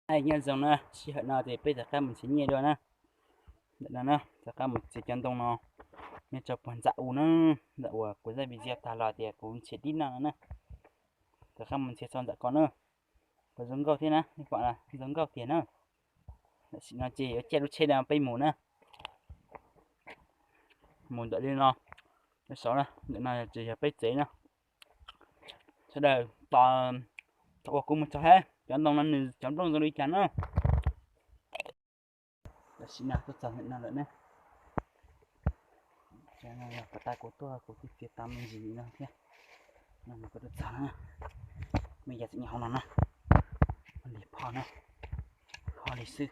Nyob zoo na, sij hawm no ces peb rov qab mus nrhiav nyiaj dua na. Ntawm no na, rov qab mus txiav cov ntoo no nyob rau puag ntxa u na, ntawm uas kuv zaj video tag los tias kuv nrhiav dib noj no na. Rov qab mus nrhiav txog ntawm ko na, kuv zoo nkauj thiab na, nej pom zoo nkauj tiag na. Tam sim no ces yuav caij lub tsheb no peb mus na. Mus ntawm li no, saud na, ntawm no ces yog peb tsev na. Sawv daws tos, thaum uas kuv mus txog hab cov ntoo no nws cov nplooj zoo li cas na. Tam sim no tuaj txog ntawm no lawm ne. Yog puas tas kuv tuaj kuv twb txiav tau me ntsis li no thiab. No kuv tuaj txog na, me yam tseem nyob hauv no na, li pho na, pho li xwb,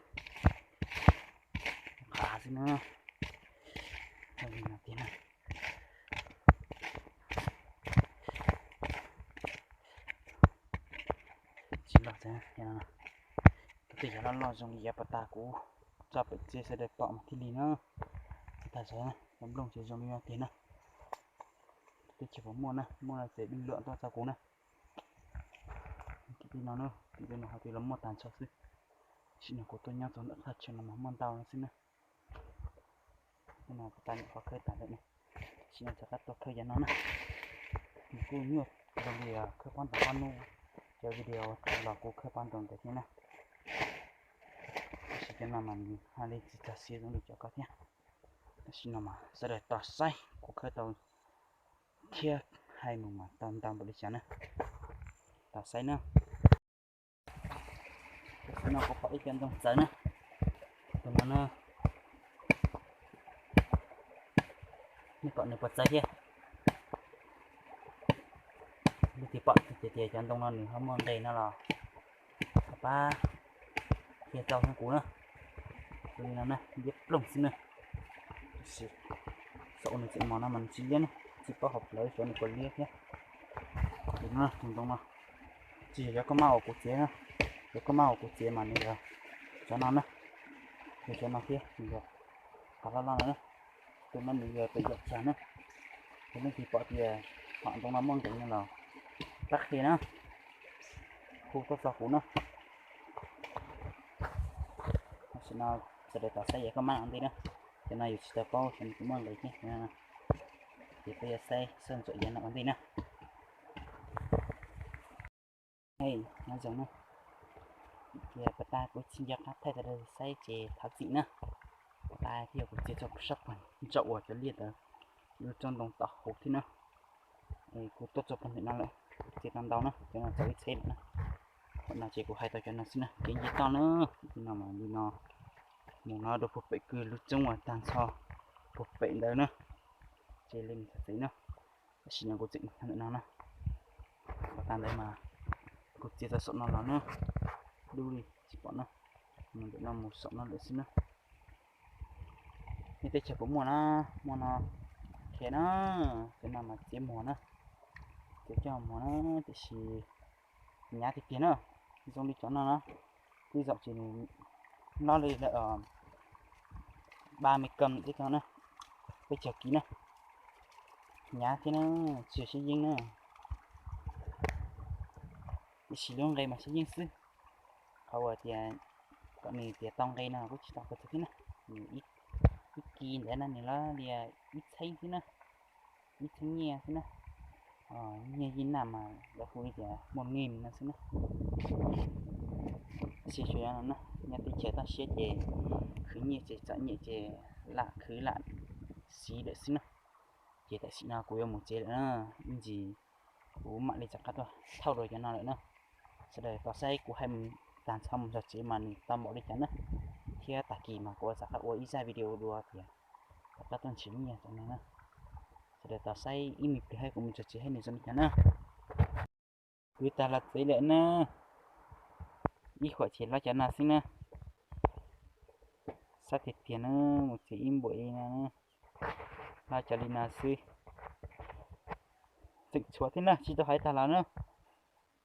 qhav xwb na. Li no tiag na. Tsis loj, tej yam loj loj zoo li yav puas tas kuv tso pem tsev sawv daws pom mas thiaj li na. Tag zog, cov nplooj ces zoo li no tiag na. Teb chaws puas muaj na, muaj no ces dwb luam tuaj txog kuv na. Tim tej no na, tim tej no hais tias los muaj tag nrho xwb. Tam sim no kuv tuaj nyob txog ntawm thaj chaw no mas muaj ntau no xwb na. Tej no kuv tab nyuam qhuav khawb tas lawm na. Tam sim no rov qab tuaj khawb yav no na. Nws kuj nyuaj zoo li khawb pob ntoo ob hnub, cov video los kuv khawb pob ntoo ntawd thiab na. Tab sis cov no mas nws haj li tsis txog siav zoo li cov ko thiab. Tam sim no mas sawv daws tos saib kuv khawb tau thiab hais mus mas tau ntau npaum li cas na. Tos saib na. Tam sim no kuv pom ib co ntoo txawv na. Tus no na, nej pom nws puas txawv thiab? Leej twg pom tias cov ntoo no nws ho muaj nqe no los pab qhia tau rau kuv na. Li no na, liab ploog xwb na. Tab sis xyov ua nws tseem mos no mas nws tsis liab ne, tsis paub hauv plawv xyov nws puas liab thiab. Tus no, tus ntoo no tsis yog cov koj mab uas kuv txiav na. Cov koj mab uas kuv txiav mas nws yog cov no na, yog cov no thiab, nws yog qab loj loj no na. Tus no nws yog pem yam tsag na. Yog leej twg pom tias hom ntoo no muaj nqe no los pab qhia na, hu tuaj txog kuv na. Tam sim no sawv daws tos saib yav koj mab ua ntej na. Cov no yus tsis tau paub xyov nws puas muaj nqe thiab, ces peb yuav saib soj ntsuam yav no ua ntej na. Hej, nyob zoo na. Tias puas tas kuv tsis nco qab thaij tau saib ces thov txim na. Puas tas thiab yog kuv txiav txog sab puag nraum uas cov liaj ntawd, lub tsob ntoo tom hauv thiab na. Kuv tuaj txog puag ntawm no lawm, kuv txiav tau ntau na, cov no txaus ib txheb lawm na. Thaum no ces kuv hais tau cov no xwb na, kev nce toj na. Li no mas li no, mus no rau puag pem kwj lub roob uas tag nrho puag pem ntawd na. Ces li mus txog tsev na. Tam sim no kuv tseem ntawm no na, puas tas ntawd mas kuv txiav tau saum no los na, dub li tsis pom na. Mus ntawm no mus saum no lawm xwb na. Nej teb chaws puas muaj na, muaj no, qhia na. Cov no mas txiav muag na, txiav coj muag na, tiam sis hnyav tiag tiag na. Zoo li cov no na, twb zaum ces nws nyob li lawm ba me kawm tib co na, peb caug kis na. Hnyav thiab na, tsis yog siab yeeb na. Tiam sis lub nqe mas siab yeeb xwb. Qhov uas tias kom nws tias tau nqe no kuj tsis tau qhov txog thiab na. Nws ib kis ntawd no nws lawv li ib txheeb xwb na, ib txheeb nyiaj xwb na. Nyiaj yij naj mas lawv hu li tias muaj nqi no xwb na. Tab sis tsuas yog no na, nyob teb chaws toj siab ces khwv nyiaj ces txom nyem ces lam khwv lam siv lawm xwb na. Ces tam sim no kuv yuav mus tsev lawm na, ib ntsis kuv mam li rov qab tuaj thauj dua cov no lawm na. Sawv daws tos saib kuv hais tag nrho mus txog tsev mas nws tau npaum li cas na, thiab tag kis mas kuv rov qab ua ib zaj video dua tias rov qab tuaj nrhiav nyiaj cov no na. Sawv daws tos saib ib me pliag hais kuv mus txog tsev hais nws zoo li cas na. Kuv tag los tsev lawm na, ib huam ces los cov no xwb na. Sab tiag tiag na, mus tsev ib npuam li no, los cov li no xwb. Tseem tshuav thiab na, tsis tau hais tag los na.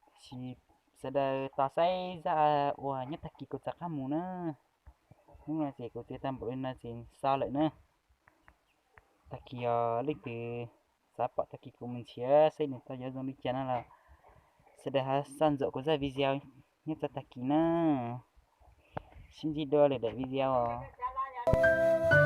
Tab sis sawv daws tos saib zaj uas nyob tag kis kuv rov qab mus na. Hnub no ces kuv txiav tau npaum li no ces xo lawm na. Tag kis os, leej twg xav pom tag kis kuv mus nrhiav saib nws tau yuav zoo li cas no los sawv daws ho xaj ntxuam kuv zaj video nyob txog tag kis na. Sib ntsib dua lwm daim video os.